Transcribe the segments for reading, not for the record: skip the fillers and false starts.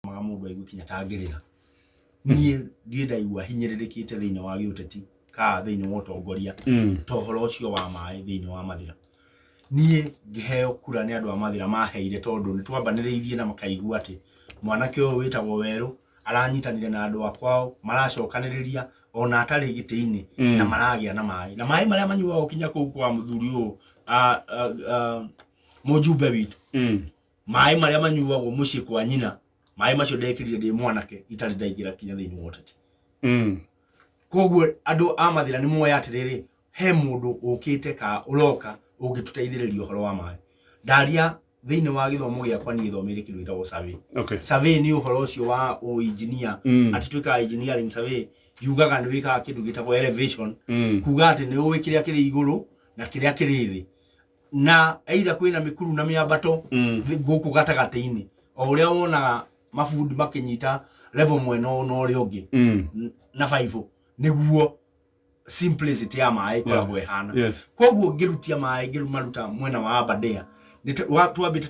Maga mũndũ aigue kinya tangĩrĩra. Niĩ ndirĩ ndaigua hinyĩrĩrĩkĩte thĩinĩ wa gĩũteti kana thĩinĩ wa ũtongoria ta ũhoro ũcio wa maĩ thĩinĩ wa Mathĩra. Niĩ ngĩheo kura nĩ andũ a Mathĩra maheire tondũ nĩ twambanĩrĩirie na makaigua atĩ mwanake ũyũ wĩtagwo Werũ aranyitanire na andũ a kwao maracokanĩrĩria ona atarĩ gĩtĩ-inĩ na maragĩa na maĩ na maĩ marĩa manyuagwo kinya kũu kwa mũthuri ũyũ mũjumbe witũ. Maĩ marĩa manyuagwo mũciĩ kwa nyina, maĩ macio ndekĩrire ndĩ mwanake itarĩ ndaingĩra kinya thĩinĩ wa ũteti. Koguo andũ a Mathĩra nĩ moĩ atĩrĩrĩ, he mũndũ ũkĩte ka ũroka ũngĩtũteithĩrĩria ũhoro wa maĩ. Ndaria thĩinĩ wa gĩthomo gĩakwa niĩ thomeire kĩndũ gĩtagwo survey. Survey nĩ ũhoro ũcio wa ũinjinia, atĩ twĩkaga engineering survey, yugaga nĩ wĩkaga kĩndũ gĩtagwo elevation, kuga atĩ nĩ ũĩ kĩrĩa kĩrĩ igũrũ na kĩrĩa kĩrĩ thĩ. Na either kwĩna mĩkuru na mĩambato gũkũ gatagatĩ-inĩ, o ũrĩa wonaga mabundi makĩnyita level mwena ũyũ na ũrĩa ũngĩ na baibũ, nĩguo simplicity ya maĩ ĩkoragwo ĩhana. Koguo ngĩrutia maĩ ngĩmaruta mwena wa Aberdare, twambĩte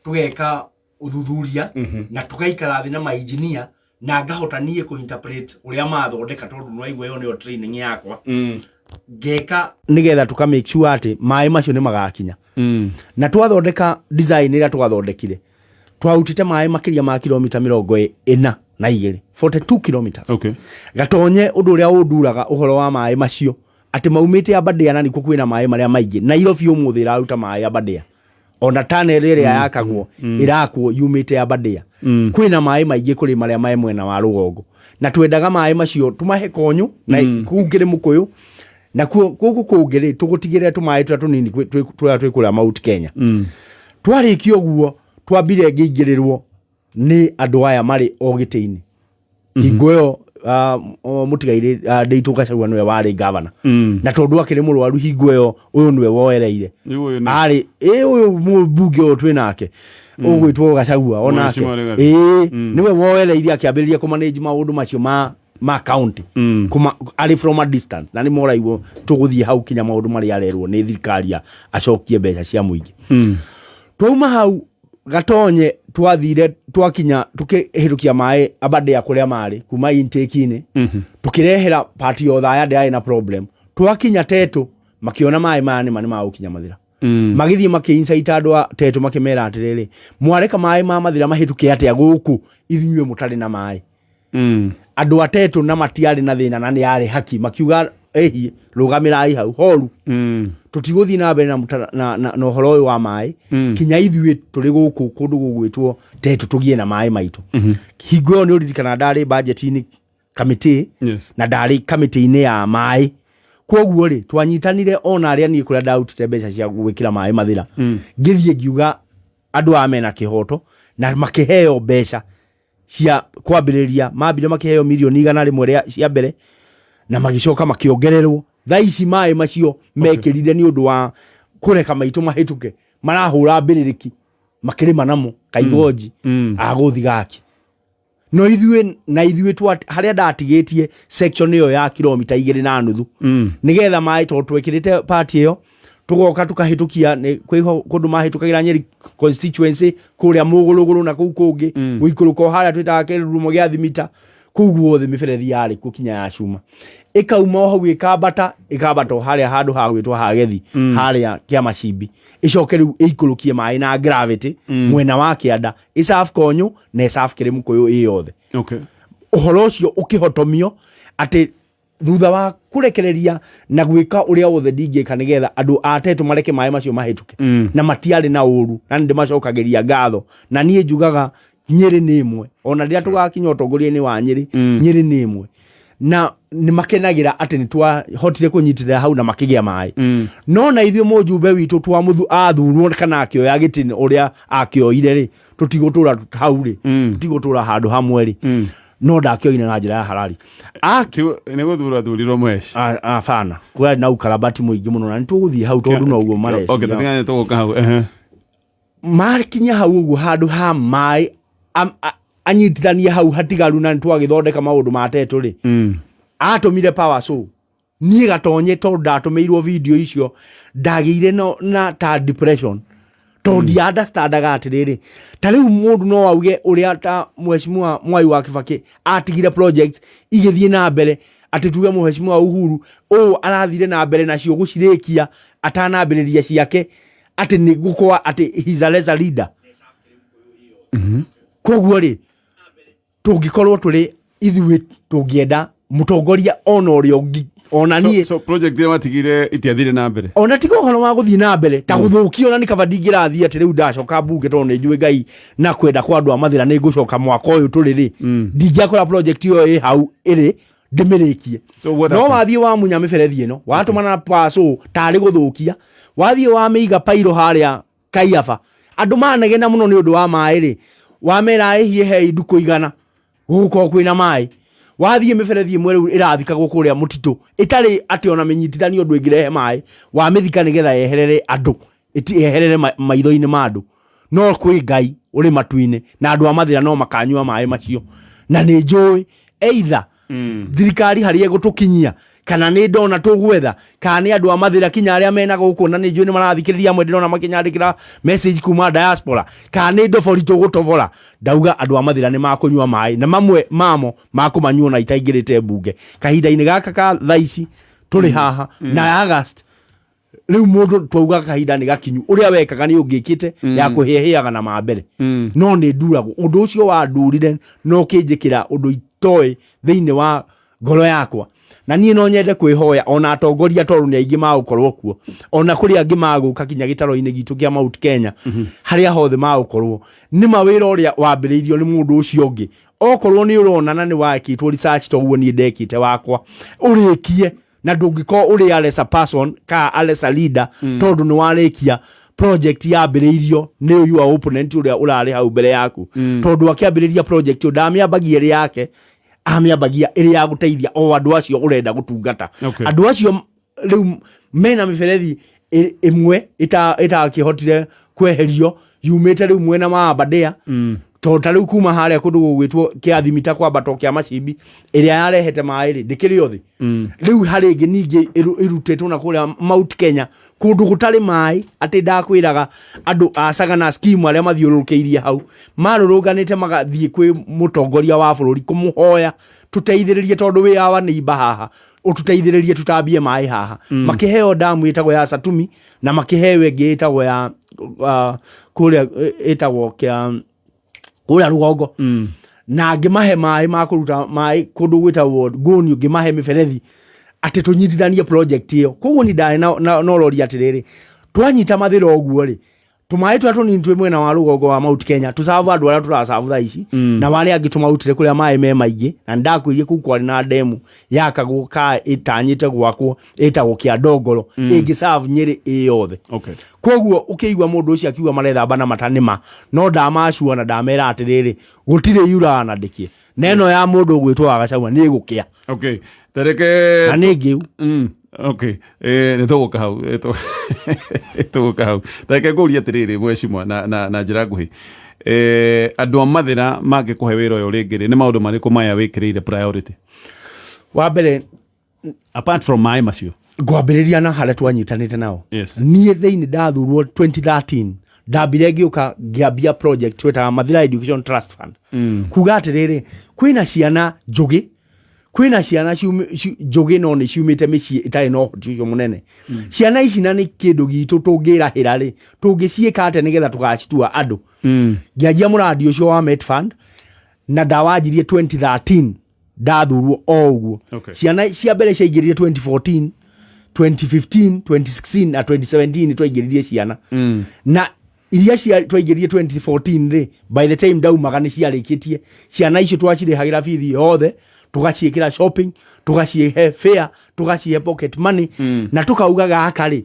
tũgeka ũthuthuria na tũgaikara thĩ na mainjinia na ngahota niĩ kũ interpret ũrĩa mathondeka, tondũ nĩwaigua ĩyo nĩyo training yakwa. Ngeka nĩgetha tũka make sure atĩ maĩ macio nĩ magakinya. Na twathondeka design ĩrĩa twathondekire, twarutĩte maĩ makĩria ma kilomita 42, 42 kilometers. Gatonye ũndũ ũrĩa ũnduraga ũhoro wa maĩ macio atĩ maumĩte Aberdare na nĩkuo kwĩna maĩ marĩa maingĩ. Nairobi ũmũthĩ ĩraruta maĩ Aberdare, ona tunnel ĩrĩa yakagwo ĩrakwo yumĩte Aberdare. Kwĩna maĩ maingĩ kũrĩ marĩa maĩ mwena wa rũgongo, na twendaga maĩ macio tũmahe konyũ na kũu kĩrĩ mũkũyũ na kuo gũkũ kũngĩ rĩ tũgũtigĩrĩre tũmaĩ tũrĩa tũnini tũrĩa twĩ kũrĩa Mount Kenya. Twarĩkia ũguo twambire ngĩingĩrĩrwo nĩ andũ aya marĩ o gĩtĩ-inĩ hingo ĩyo. Mũtigairĩ Ndĩitũ Gachagua nĩwe warĩ gavana, na tondũ akĩrĩ mũrwaru hingo ĩyo, ũyũ nĩwe woereire. Rĩu ũyũ arĩ ĩ ũyũ mũmbunge ũyũ twĩ nake ũgwĩtwo Gachagua onake. Mheshimiwa Rigathi. Ĩĩ, nĩwe woereire akĩambĩrĩria kũmanage maũndũ macio ma county kuma arĩ from a distance, na nĩ moraigwo tũgũthiĩ hau kinya maũndũ marĩa arerwo nĩ thirikari acokie mbeca cia mũingĩ. Twauma hau Gatonye twathire twakinya tukihitukia maĩ Aberdare kũrĩa marĩ kuma intake-inĩ, tukirehera part ya Othaya ndĩarĩ na problem. Twakinya Tetu makiona maĩ maya nĩma nĩ magũkinya Mathira. Magĩthiĩ makĩ-incite andũ a Tetu makĩmera atĩrĩrĩ, mwareka maĩ ma Mathira mahĩtũke atĩa gũkũ ithuĩ mũtarĩ na maĩ? Andũ a Tetu na matiarĩ na thĩna na nĩ yarĩ haki, makiuga ĩhiĩ rũgamĩrai hau horu, tũtigũthiĩ na mbere na ũhoro ũyũ wa maĩ kinya ithuĩ tũrĩ gũkũ kũndũ gũgwĩtwo Tetu tũgĩe na maĩ maitũ. Hingo ĩyo nĩ ũririkana ndarĩ budget-inĩ committee na ndarĩ kamĩtĩ-inĩ ya maĩ. Koguo rĩ twanyitanire ona arĩa niĩ kũrĩa ndarutĩte mbeca cia gwĩkĩra maĩ Mathira, ngĩthiĩ ngiuga andũ aya mena kĩhoto na makĩheo mbeca cia kwambĩrĩria. Mambire makĩheo mirioni 100 cia mbere na magĩcoka makĩongererwo. Thaa ici maĩ macio mekĩrire nĩ ũndũ wa kũreka maitũ mahĩtũke marahũra mbĩrĩrĩki makĩrĩma namo kaigonji agũthigaki no ithuĩ na ithuĩ harĩa ndatigĩtie section ĩyo ya kilomita 2.5 nĩgetha maĩ, tondũ twekĩrĩte part ĩyo tũgoka tũkahĩtũkia nĩ kwĩho kũndũ mahĩtũkagĩra Nyeri constituency kũrĩa mũgũrũgũrũ na kũu kũngĩ gũikũrũka o harĩa twĩtaga kĩrurumo gĩa thimita, kũu guothe mĩberethi yarĩ kuo kinya ya cuma ĩkauma o hau ĩkambata ĩkambata o harĩa handũ ha gwĩtwo hagethi harĩa kĩa macimbi, ĩcoke rĩu ĩikũrũkie maĩ na gravity mwena wa kĩanda, ĩserve konyũ na ĩserve kĩrĩmũkũyũ ĩ yothe. Ũhoro ũcio ũkĩhotomio atĩ thutha wa kũrekereria na gwĩka ũrĩa wothe ndingĩka nĩgetha andũ a Tetu mareke maĩ macio mahĩtũke na matiarĩ na ũru, na nĩ ndĩmacokagĩria ngatho na niĩ njugaga Nyĩrĩ nĩ ĩmwe ona rĩrĩa tũgakinya ũtongoria-inĩ wa Nyĩrĩ. Nyĩrĩ nĩ ĩmwe na nĩ makenagĩra atĩ nĩ twahotire kũnyitĩrĩra hau na makĩgĩa maĩ. No na ithuĩ mũjumbe witũ twamũthu athurwo kana akĩoya gĩtĩ ũrĩa akĩoire rĩ, tũtigũtũra hau rĩ, tũtigũtũra handũ hamwe rĩ, no ndakĩoire na njĩra ya harari. Nĩ gũthura thurirwo mweshi. Abana kwarĩ na ukarabati mũingĩ mũno na nĩ tũgũthiĩ hau tondũ noguo mareciria. Tũtigane tũgũka hau. Ehe. Makinya hau ũguo handũ ha maĩ anyitithanie hau hatigaru na nĩtwagĩthondeka maũndũ ma Tetu rĩ, atũmire power so niĩ Gatonye tondũ ndatũmĩirwo video icio ndagĩire no, na ta depression. Tondũ ndiunderstandaga atĩrĩrĩ, ta rĩu mũndũ no auge ũrĩa ta Mheshimiwa Mwai wa Kibaki atigire projects igĩthiĩ na mbere, atĩ tuge Mheshimiwa Uhuru ũũ arathire na mbere nacio gũcirĩkia atanambĩrĩria ciake, atĩ nĩ gũkorwo atĩ he's a lesser leader. Koguo rĩ, tũngĩkorwo tũrĩ ithuĩ tũngĩenda mũtongoria ona ũrĩa ũngĩ ona niĩ. So project ĩrĩa watigire itiathire na mbere? Ona tiga ũhoro wa gũthiĩ na mbere ta gũthũkio, ona nĩ kaba ndingĩrathiĩ atĩ rĩu ndacoka mbunge, tondũ nĩ njũĩ Ngai na kwenda kwa andũ a Mathĩra nĩ ngũcoka mwaka ũyũ tũrĩ rĩ, ndingĩakora project ĩyo ĩ hau ĩrĩ ndĩmĩrĩkie. So what No happened? wathiĩ wamunya mĩberethi ĩno, watũmana na paco tarĩ gũthũkia, wathiĩ wamĩiga pairo harĩa Kaiaba, andũ manegena mũno nĩ ũndũ wa maĩ rĩ, wamera ĩhiĩ hei ndukũ 100 gũgũkorwo kwĩna maĩ. Wathiĩ mĩberethi ĩmwe rĩu ĩrathikagwo kũrĩa mũtitũ ĩtarĩ atĩ ona mĩnyitithanio ũndũ ĩngĩrehe maĩ, wamĩthika nĩgetha yeherere andũ, yeherere maitho-inĩ ma andũ. No kwĩ Ngai ũrĩ matu-inĩ na andũ a Mathĩra no makanyua maĩ macio, na nĩ njũĩ either thirikari harĩa ĩgũtũkinyia, kana nĩ ndona tũgwetha, kana nĩ andũ a Mathĩra kinya arĩa mena gũkũ, na nĩ njũĩ nĩ marathikĩrĩria, amwe ndĩrona makĩnyandĩkĩra message kuma diaspora, kana nĩ ndobori tũgũtobora. Ndauga andũ a Mathĩra nĩ makũnyua maĩ, na mamwe mamo makũmanyua na itaingĩrĩte mbunge kahinda-inĩ gaka ka thaa ici tũrĩ haha na August. Rĩu mũndũ twauga kahinda nĩ gakinyu, ũrĩa wekaga nĩ ũngĩkĩte ya kũhĩahĩaga na ma mbere, no nĩ nduragwo. Ũndũ ũcio wandurire no ũkĩnjĩkĩra ũndũ itoĩ thĩinĩ wa ngoro yakwa, na niĩ no nyende kwĩhoya ona atongoria, tondũ nĩ aingĩ magũkorwo kuo, ona kũrĩ angĩ magũka kinya gĩtaro-inĩ gitũ kĩa Mount Kenya, harĩa hothe magũkorwo nĩ mawĩra ũrĩa wambĩrĩirio nĩ mũndũ ũcio ũngĩ. Okorwo nĩ ũrona na nĩ wakĩtwo research ta ũguo niĩ ndekĩte wakwa, ũrĩkie, na ndũngĩkorwo ũrĩ a lesser person ka a lesser leader tondũ nĩ warĩkia project yambĩrĩirio nĩ your opponent ũrĩa ũrarĩ hau mbere yaku. Tondũ akĩambĩrĩria project ĩyo ndamĩambagia ĩrĩ yake, amĩambagia ĩrĩ ya gũteithia o andũ acio ũrenda gũtungata. Andũ acio rĩu mena mĩberethi ĩmwe ĩtakĩhotire kweherio yumĩte rĩu mwena wa Aberdare, tondũ ta rĩu kuma harĩa kũndũ gũgwĩtwo kĩa kwambato kĩa Macimbi, ĩrĩa yarehete maĩ rĩ, ndĩkĩrĩ o thĩ. Rĩu harĩ ĩngĩ ningĩ ĩrutĩtwo na kũrĩa Mount Kenya, kũndũ gũtarĩ maĩ, atĩ ndakwĩraga andũ a Sagana scheme arĩa mathiũrũrũkĩirie hau marũrũnganĩte magathiĩ kwĩ mũtongoria wa bũrũri kũmũhoya, tũteithĩrĩrie tondũ wĩ awa nĩ imba haha, ũtũteithĩrĩrie tũtambie maĩ haha. Makĩheo damu ĩtagwo ya Satumi, na makĩheo ĩngĩ ĩtagwo ya kũrĩa ĩtagwo kĩa kũrĩa rũgongo, na ngĩmahe maĩ ma kũruta maĩ kũndũ gwĩtagwo Ngũniũ, ngĩmahe mĩberethi atĩ tũnyitithanie project ĩyo. Koguo ni ndarĩ na ũrori atĩrĩrĩ, twanyita Mathĩra ũguo rĩ, tũmaĩ tũrĩa tũnini twĩ mwena wa rũgongo wa Mount Kenya tũcabu andũ arĩa tũracabu thaa ici, na warĩa angĩ tũmarutire kũrĩa maĩ me maingĩ. Na nĩndakwĩrire kũu kwarĩ na ndemu yakagwo ka ĩtanyĩte gwakwo ĩtagwo kĩa Ndongoro, ĩngĩ serve Nyĩrĩ ĩ yothe. Koguo ũkĩigua mũndũ ũcio akiuga marethamba na mata, nĩma, no ndamacua na ndamera atĩrĩrĩ, gũtirĩ yuraga na ndĩkĩe, na ĩno ya mũndũ ũgwĩtwo wa Gachagua nĩ ĩgũkĩa. Okay, tareke Na nĩ ngĩu. Okay, nĩ tũgũka hau, tũgũka hau. Tareke ngũrie atĩrĩrĩ, mheshimiwa, na njĩra nguhĩ, andũ a Mathĩra mangĩkũhe wĩra ũyũ rĩngĩ rĩ, nĩ maũndũ marĩkũ maya wĩkĩrĩire priority? Wa mbere, apart from maĩ macio. Ngwambĩrĩria na harĩa twanyitanĩte nao. Niĩ thĩinĩ ndathurwo 2013, ndambire ngĩũka ngĩambia project twĩtaga Mathira Education Trust Fund, kuga atĩrĩrĩ, kwĩna ciana njũgĩ, kwĩna ciana njũgĩ no nĩ ciumĩte mĩciĩ ĩtarĩ na ũhoti ũcio mũnene. Ciana ici na nĩ kĩndũ gitũ tũngĩrahĩra rĩ, tũngĩciĩka atĩa nĩgetha tũgacitua andũ? Ngĩanjia mũrandi ũcio wa Met Fund, na ndawanjirie 2013 ndathurwo o ũguo. Ciana cia mbere ciaingĩrire 2014, 2015, 2016 na 2017 twaingĩririe ciana. Na iria cia twaingĩrire 2014 rĩ, by the time ndaumaga nĩ ciarĩkĩtie. Ciana icio twacirĩhagĩra bithi yothe, tũgaciĩkĩra shopping, tũgacihe fare, tũgacihe pocket money, na tũkauga gaka rĩ,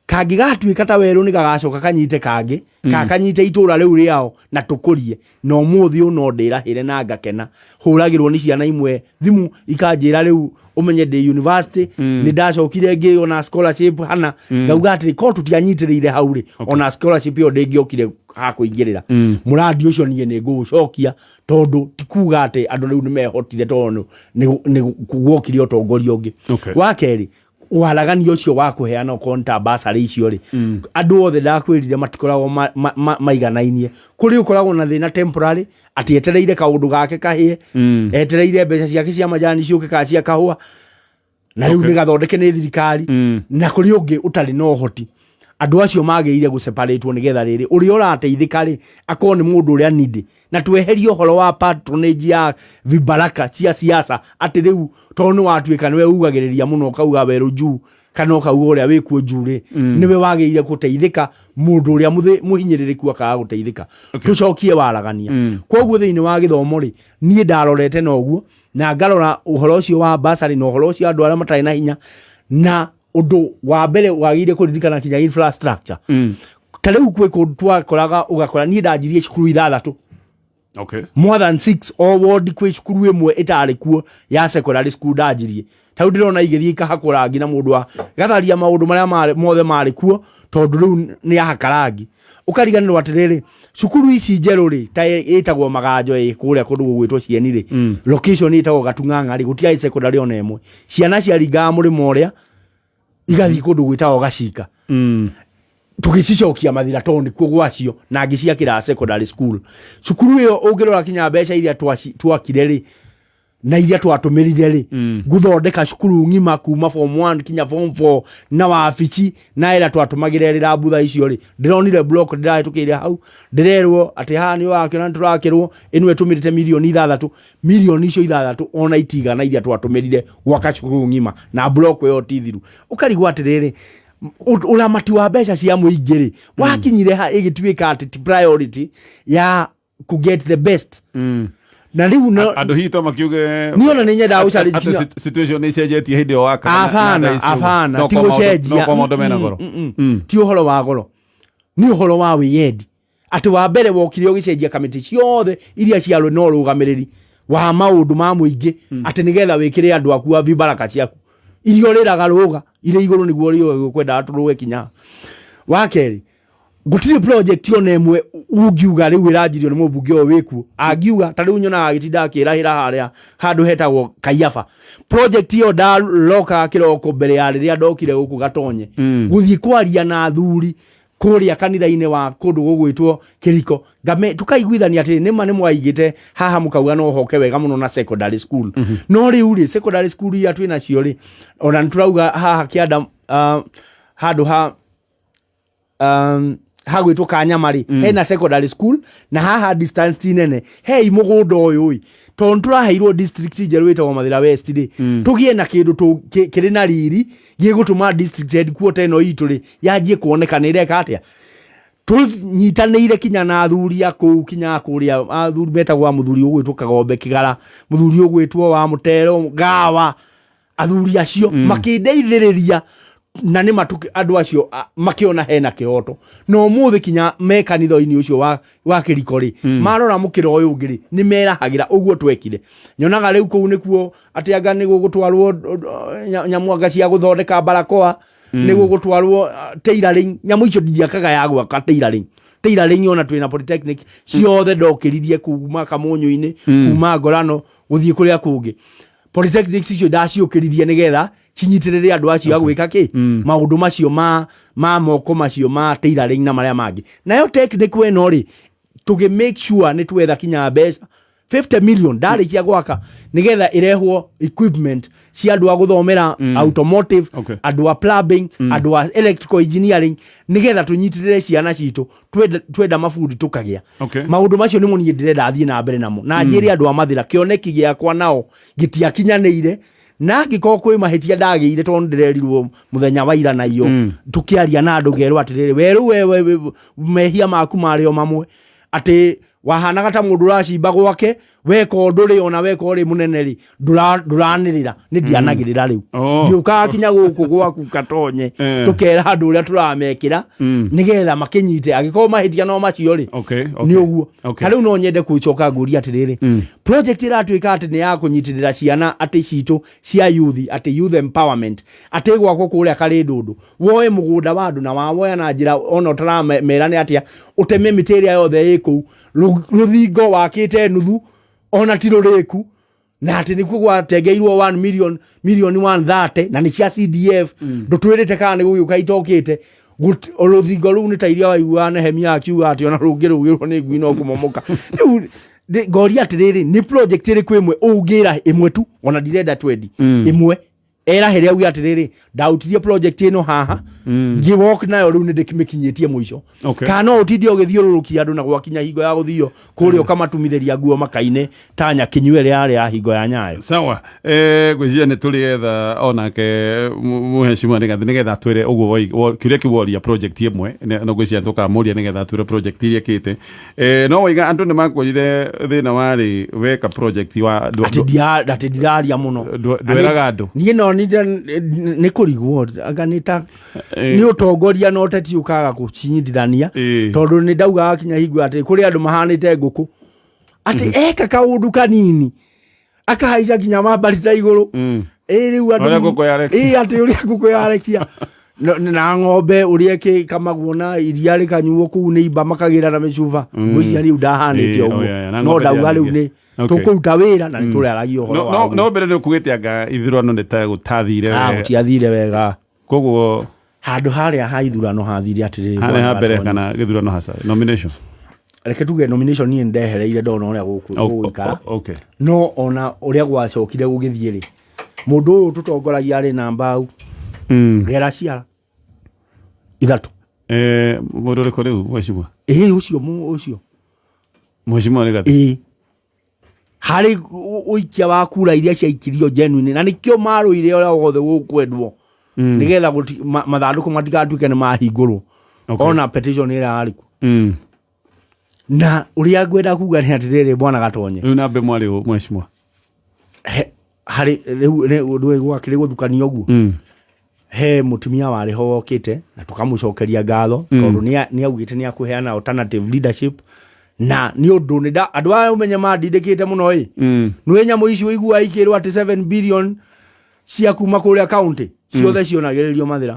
kangĩgatuĩka ta werũ nĩ gagacoka kanyite kangĩ, kanyite itũra rĩu rĩao na tũkũrie. Na ũmũthĩ ũyũ no ndĩrahĩre na ngakena, hũragĩrwo nĩ ciana imwe thimũ ikanjĩra, rĩu ũmenye ndĩ university, nĩ ndacokire ngĩo na scholarship hana. Ngauga atĩrĩ, korwo tũtianyitĩrĩire hau rĩ, ona scholarship ĩyo ndĩngĩokire hakũingĩrĩra. Mũrandi ũcio niĩ nĩ ngũũcokia, tondũ ti kuga atĩ andũ rĩu nĩ mehotire tondũ nĩ guokire ũtongoria ũngĩ. Wa kerĩ, Waragania ũcio wa kũheana okorwo nĩ ta basarĩ icio rĩ, andũ othe ndakwĩrire matikoragwo maiganainie. Kũrĩ ũkoragwo na thĩna temporary, atĩ etereire kaũndũ gake kahĩe, etereire mbeca ciake cia majani ciũke kana cia kahũa, na rĩu nĩ gathondeke nĩ thirikari, na kũrĩ ũngĩ ũtarĩ na ũhoti. Andũ acio magĩrĩire gũseparatwo nĩgetha rĩrĩ ũrĩa ũrateithĩka rĩ akorwo nĩ mũndũ ũrĩa needy, na tweherie ũhoro wa patronage ya vibaraka cia siasa, atĩ rĩu tondũ nĩ watuĩka nĩwe ugagĩrĩria mũno, ũkauga werũ juu kana ũkauga ũrĩa wĩkuo juu rĩ, nĩwe wagĩrĩire gũteithĩka, mũndũ ũrĩa mũhinyĩrĩrĩku akaga gũteithĩka. Tũcokie waragania. Koguo thĩinĩ wa gĩthomo rĩ, niĩ ndarorete na ũguo na ngarora ũhoro ũcio wa basarĩ na ũhoro ũcio andũ arĩa matarĩ na hinya. Na ũndũ wa mbere wagĩrĩire kũririkana kinya infrastructure. Ta rĩu kwĩ kũndũ twakoraga, ũgakora niĩ ndanjirie cukuru ithathatũ, more than six, o ward kwĩ cukuru ĩmwe ĩtarĩ kuo ya secondary school. Ndanjirie ta rĩu ndĩrona igĩthiĩ ikahakwo rangi na mũndũ wa gatharia maũndũ marĩa mothe marĩ kuo, tondũ rĩu nĩ ahaka rangi. Ũkariganĩrwo atĩrĩrĩ, cukuru ici njerũ rĩ, ta ĩtagwo Maganjo ĩ kũrĩa kũndũ gũgwĩtwo Cieni rĩ, location ĩtagwo Gatung'ang'a rĩ, gũtiarĩ secondary ona ĩmwe. Ciana ciaringaga mũrĩmo ũrĩa igathiĩ kũndũ gwĩtagwo Gacika. Tũgĩcicokia Mathira tondũ nĩkuo gwacio, na ngĩciakĩra secondary school. Cukuru ĩyo ũngĩrora kinya mbeca iria twakire rĩ na iria twatũmĩrire rĩ gũthondeka cukuru ng'ima kuma form 1 kinya form 4 na wabici na ĩrĩa twatũmagĩra ĩrĩ butha icio rĩ, ndĩronire block ndĩrahĩtũkĩire hau, ndĩrerwo atĩ haha nĩ ũrakĩona nĩ tũrakĩrwo, ĩno ĩtũmĩrĩte mirioni 6. Mirioni icio 6 ona itigana iria twatũmĩrire gwaka cukuru ng'ima na block ĩyo ti thiru. Ũkarigwo atĩrĩrĩ, ũramati wa mbeca cia mũingĩ rĩ wakinyire ha ĩgĩtuĩka atĩ ti priority ya ku get the best? Na rĩu Andũ hihi to makiuge Niĩ ona nĩ nyendaga gũchallenge atĩ situation nĩ icenjetie hĩndĩ ĩyo wakaga na Abana. thaa ici ũguo. Abana. No Ti kwa gũcenjia. no kwa maũndũ mena goro. Ti ũhoro wa goro, nĩ ũhoro wa wĩyendi, atĩ wa mbere wokire ũgĩcenjia kamĩtĩ ciothe iria ciarĩ na ũrũgamĩrĩri wa maũndũ ma mũingĩ, atĩ nĩgetha wĩkĩre andũ aku a vibaraka ciaku iria ũrĩraga rũga irĩ igũrũ nĩguo ũrĩũĩ kwendaga tũrũge kinya. Wa kerĩ, gũtirĩ project ona ĩmwe ungiuga rĩu ĩranjirio nĩ mũmbunge ũyũ wĩkuo angiuga. Ta rĩu nyonaga agĩtinda akĩrahĩra harĩa handũ hetagwo Kaiaba. Project ĩyo ndarokaga kĩroko mbere ya rĩrĩa ndokire gũkũ Gatonye gũthiĩ kwaria na athuri kũrĩa kanitha-inĩ wa kũndũ gũgwĩtwo Kĩriko, ngame tukaiguithania atĩ nĩma nĩ mwaigĩte haha mũkauga no hoke wega mũno na secondary school. No rĩu rĩ, secondary school iria twĩ nacio rĩ, ona nĩ tũrauga haha kĩanda, handũ ha hagwĩtwo Kanyama rĩ, hena secondary school na haha distance ti nene. Hei mũgũnda ũyũ ĩ, tondũ nĩtũraheirwo district njerũ ĩtagwo Mathĩra West rĩ, tũgĩe na kĩndũ kĩrĩ na riri gĩgũtũma district headquarter ĩno itũ rĩ yanjie kuoneka nĩ ĩreka atĩa. Tũnyitanĩire kinya na athuri a kũu, kinya kũrĩa athuri metagwo a mũthuri ũgwĩtwo Kagombe Kĩgara, mũthuri ũgwĩtwo wa Mũtero Gawa, athuri acio makĩndeithĩrĩria na nĩ matuki andũ acio makĩona hena kĩhoto. Na ũmũthĩ kinya me kanitha-inĩ ũcio wa Kĩriko rĩ, marora mũkĩra ũyũ ũngĩ rĩ, nĩ merahagĩra ũguo twekire. Nyonaga rĩu kũu nĩkuo atĩ anga nĩ gũgũtwarwo nyamũ anga cia gũthondeka barakoa, nĩ gũgũtwarwo tailoring. Nyamũ icio ndiakaga ya gwaka tailoring. Tailoring ona twĩna polytechnic ciothe ndokĩririe kuma Kamunyũ-inĩ, kuma Ngorano gũthiĩ kũrĩa kũngĩ. Polytechnics icio ndaciũkĩririe nĩgetha cinyitĩrĩre andũ acio a gwĩka kĩ maũndũ macio ma moko macio ma tailoring na marĩa mangĩ. Nayo technical ĩno rĩ, tũgĩ make sure nĩ twetha kinya mbeca 50 million ndarĩkia gwaka nĩgetha ĩrehwo equipment cia andũ a gũthomera automotive, andũ a plumbing, andũ a electrical engineering, nĩgetha tũnyitĩrĩre ciana citũ. Twenda mabundi tũkagĩa. Maũndũ macio nĩmo niĩ ndĩrenda thiĩ na mbere namo na njĩre andũ a Mathĩra kĩoneki gĩakwa nao gĩtiakinyanĩire, na angĩkorwo kwĩ mahĩtia ndagĩire, tondũ ndĩrerirwo mũthenya wa ira na iyo tũkĩaria na andũ ngerwo atĩrĩrĩ, werũ wewe mehia maku marĩ o mamwe, atĩ wahanaga ta mũndũ ũracimba gwake weka ũndũ rĩ, ona weka ũrĩ mũnene rĩ, ndũranĩrĩra. Nĩ ndianagĩrĩra rĩu. Ndiũkaga kinya gũkũ gwaku Katonye. Tũkera andũ ũrĩa tũramekĩra nĩgetha makĩnyite angĩkorwo mahĩtia no macio rĩ, nĩ ũguo. Ta rĩu no nyende gũcoka ngũria atĩrĩrĩ, project ĩratuĩka atĩ nĩ ya kũnyitĩrĩra ciana atĩ citũ cia youth, atĩ youth empowerment, atĩ gwakwo kũrĩa Karĩndũndũ, woe mũgũnda wa andũ na wawoya na njĩra ona ũtaramera nĩ atĩa, ũteme mĩtĩ ĩrĩa yothe ĩ kũu, rũthingo wakĩte nuthu ona ti rũrĩku. Na atĩ nĩkuo gwatengeirwo 1 million, milioni 130, na nĩ cia CDF. Ndũtwĩrĩte kana nĩ gũgĩũka itokĩte. Rũthingo rũu nĩ ta iria waiguaga Nehemia akiuga atĩ ona rũngĩrũgĩrwo nĩ ngui no kũmomoka. Rĩu ngoria atĩrĩrĩ, nĩ project ĩrĩkũ ĩmwe ũngĩra ĩmwe tu, ona ndirenda twendi ĩmwe, erahere auge atĩrĩrĩ, ndautirie project ĩno haha, ngĩwalk nayo, rĩu nĩ ndĩmĩkinyĩtie mũico? Kana no ũtinde ũgĩthiũrũrũkia andũ na gwakinya hingo ya gũthio kũrĩa ũkamatumithĩria nguo makaine ta nyakinyua ĩrĩa yarĩ ya hingo ya Nyayo? Sawa, ngwĩciria nĩ tũrĩetha onake mũhecimwa nĩgetha atwĩre ũguo kĩũria kĩu woria, project ĩmwe. No ngwĩciria tũkamũria nĩgetha atwĩre project iria ĩkĩte. No waiga andũ nĩ makwĩrire thĩna warĩ weka project wa atĩ atĩ ndiraria mũno. Ndwĩraga andũ. Niĩ no nĩ kũrigwo anga nĩ ta nĩ ũtongoria na ũteti ũkaga gũcinyitithania, tondũ nĩ ndaugaga kinya hingo atĩ kũrĩ andũ mahanĩte ngũkũ, atĩ eka kaũndũ kanini akahaica nginya mambarita igũrũ. Ĩ rĩu andũ Ũrĩa ngũkũ yarekia. Ĩ atĩ ũrĩa ngũkũ yarekia na ng'ombe ũrĩa ĩkĩkamagwo na iria rĩkanyuo kũu nĩ imba makagĩra na mĩcuba. Ngwĩciria rĩu ndahanĩte oh, ũguo. Yeah, na No ng'ombe ndauga rĩu ndĩarekia. nĩ tũkũruta wĩra na nĩ tũrĩaragia ũhoro No, wa no, ũguo. no mbere nĩ ũkugĩte anga ithurano nĩ ta gũtathire Ah, wega. gũtiathire wega. Koguo handũ harĩa ha ithurano hathire atĩrĩrĩ, harĩa ha mbere Bwana, kana gĩthurano haca nomination? Reke tuge nomination, niĩ ndehereire ndona ũrĩa gũgũikara. No ona ũrĩa gwacokire gũgĩthiĩ rĩ, mũndũ ũyũ tũtongoragia arĩ na mbau gera ciara ithatũ. Mũndũ ũrĩkũ rĩu, mheshimiwa? Ĩ ũcio ũcio. Mheshimiwa Rigathi? Ĩ harĩ ũikia wa kura iria ciaikirio genuine, na nĩkĩo marũire ũrĩa wothe gũkwendwo nĩgetha mathandũkũ matigatuĩke nĩ mahingũrwo. Ona petition ĩrĩa yarĩ kuo. Na ũrĩa ngwenda kuga nĩ atĩrĩrĩ, bwana Gatonye, Rĩu namba ĩmwe arĩ ũ, mheshimiwa? Harĩ rĩu ũndũ gwakĩrĩ gũthukania ũguo, he mũtumia warĩ ho wokĩte na tũkamũcokeria ngatho, tondũ nĩ augĩte nĩ akũheana alternative leadership, na nĩ ũndũ nĩ andũ aya ũmenye mandindĩkĩte mũno ĩ. Nĩ nyamũ ici ũiguaga ikĩrwo atĩ 7 billion cia kuma kũrĩa county ciothe cionagĩrĩrio Mathĩra.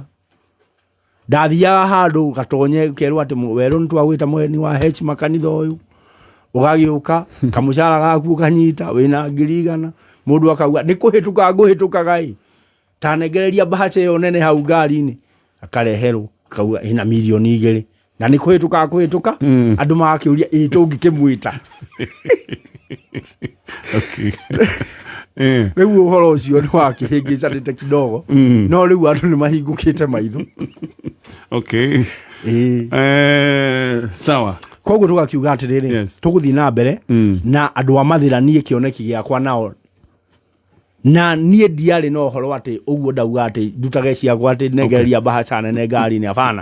Ndathiaga handũ Gatonye kerwo atĩ werũ nĩ twagwĩta mũgeni wa heshima kanitha ũyũ, ũgagĩũka kamũcara gaku ũkanyita wĩna 100,000, mũndũ akauga nĩ kũhĩtũka ngũhĩtũkaga ĩ, tanengereria mbahaca ĩyo nene hau ngari-inĩ, akareherwo akauga ĩna 2 mirioni na nĩ kũhĩtũka kũhĩtũka. Andũ magakĩũria ĩ tũngĩkĩmwĩta. Rĩu ũhoro ũcio nĩ wakĩhĩngĩcanĩte kidogo, no rĩu andũ nĩ mahingũkĩte maitho. Ĩĩ. Sawa. Koguo tũgakiuga atĩrĩrĩ, tũgũthiĩ na mbere na andũ a Mathĩra. Niĩ kĩoneki gĩakwa nao, na niĩ ndiarĩ na ũhoro atĩ ũguo ndauga atĩ ndutage ciakwa atĩ nengereria mbahaca nene ngari-inĩ, abana.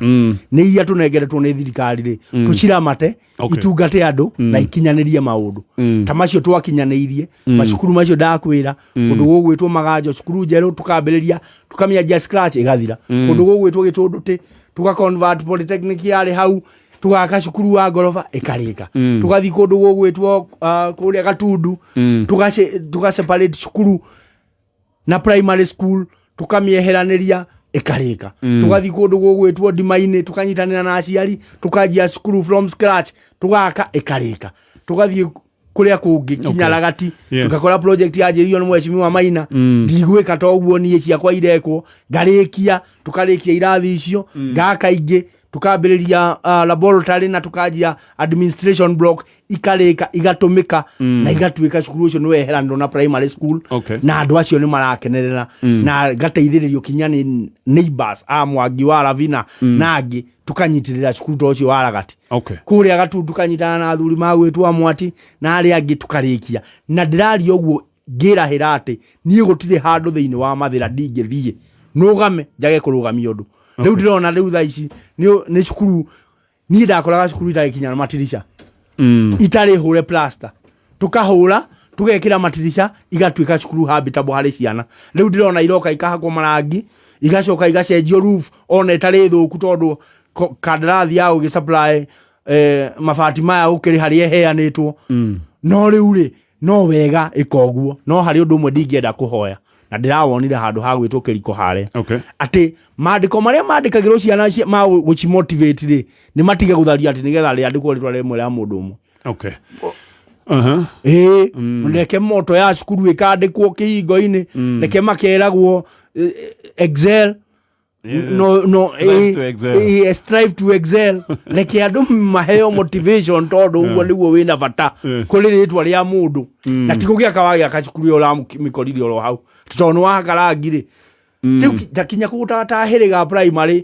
Nĩ iria tũnengeretwo nĩ thirikari rĩ, tũciramate, itungate andũ na ikinyanĩrie maũndũ ta macio twakinyanĩirie. Macukuru macio ndakwĩra, kũndũ gũgwĩtwo Maganjo, cukuru njerũ tũkambĩrĩria, tũkamĩanjia scratch ĩgathira. Kũndũ gũgwĩtwo Gĩtũndũ tĩ, tũga convert polytechnic yarĩ hau, tũgaka cukuru wa ngoroba ĩkarĩka. Tũgathiĩ kũndũ gũgwĩtwo kũrĩa Gatundu, tũga separate cukuru na primary school, tukamĩeheranĩria ĩkarĩka. Tũgathiĩ kũndũ gũgwĩtwo Ndima-inĩ, tũkanyitanĩra na aciari, tũkanjia cukuru from scratch, tũgaka ĩkarĩka. Tũgathiĩ kũrĩa kũngĩ kinya Ragati, tũgakora project yanjĩrĩirio nĩ mheshimiwa Maina. Ndigwĩka ta ũguo niĩ ciakwa irekwo, ngarĩkia, tũkarĩkia irathi icio, ngaka ingĩ, tukambĩrĩria laboratory na tukanjia administration block, ikarĩka, igatũmĩka na igatuĩka cukuru ũcio nĩ weheranĩrwo na primary school. Na andũ acio nĩ marakenerera na ngateithĩrĩrio kinya nĩ neighbors a Mwangi wa Ravina na angĩ, tukanyitĩrĩra cukuru ta ũcio wa Ragati. Kũrĩa Gatundu tukanyitana na athuri magwĩtwo Amwati na arĩa angĩ, tukarĩkia. Na ndĩraria ũguo ngĩrahĩra atĩ niĩ gũtirĩ handũ thĩinĩ wa Mathĩra ndingĩthiĩ nũgame njage kũrũgamia ũndũ. Rĩu ndĩrona rĩu thaa ici nĩ cukuru, niĩ ndakoraga cukuru itagĩkinya na matirica, itarĩ hũre plaster, tukahũra, tugekĩra matirica, igatuĩka cukuru habitable harĩ ciana. Rĩu ndĩrona iroka ikahakwo marangi, igacoka igacenjio roof ona ĩtarĩ thũku, tondũ kandarathi ya gũgĩ supply mabati maya gũkĩrĩ harĩa ĩheanĩtwo. No rĩu rĩ, no wega ĩka ũguo, no harĩ ũndũ ũmwe ndingĩenda kũhoya, na ndĩrawonire handũ ha gwĩtwo kĩriko harĩa, atĩ mandĩko marĩa mandĩkagĩrwo ciana ma gũcimotivate rĩ, nĩ matige gũtharia atĩ nĩgetha rĩandĩkwo rĩtwa rĩmwe rĩa mũndũ ũmwe. Okay. Ĩĩ, reke moto ya cukuru ĩkandĩkwo kĩhingo-inĩ, reke makeragwo excel. No no. Strive to excel. Strive to excel. Reke andũ maheo motivation, tondũ ũguo nĩguo wĩna bata kũrĩ rĩtwa rĩa mũndũ, na ti gũgĩaka wagĩaka cukuru ĩyo ũramĩkorire oro hau tondũ nĩ wahaka rangi rĩ. Rĩu ndakinya kũgũtata hĩrĩga primary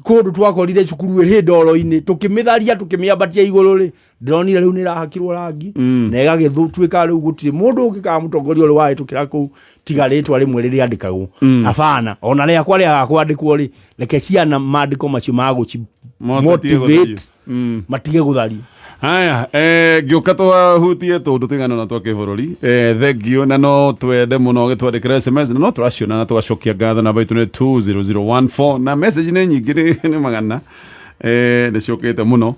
kũndũ twakorire cukuru ĩrĩ ndoro-inĩ, tũkĩmĩtharia, tũkĩmĩambatia igũrũ rĩ, ndĩronire rĩu nĩ ĩrahakirwo rangi na ĩgagĩtuĩka rĩu gũtirĩ mũndũ ũngĩ kana mũtongoria ũrĩ wahĩtũkĩra kũu tiga rĩtwa rĩmwe rĩrĩandĩkagwo. Abana, ona rĩakwa rĩaga kwandĩkwo rĩ, reke ciana mandĩko macio ma gũci Matige motivate gũthario. Matige gũthario. Haya, ngĩũka twahutie tũndũ tũigana na twa kĩbũrũri. Thengio, na no twende mũno gĩtwandĩkĩra SMS, na no tũraciona na tũgacokia ngatho. Namba itũ nĩ 20014, na message nĩ nyingĩ, nĩ magana, nĩ ciũkĩte mũno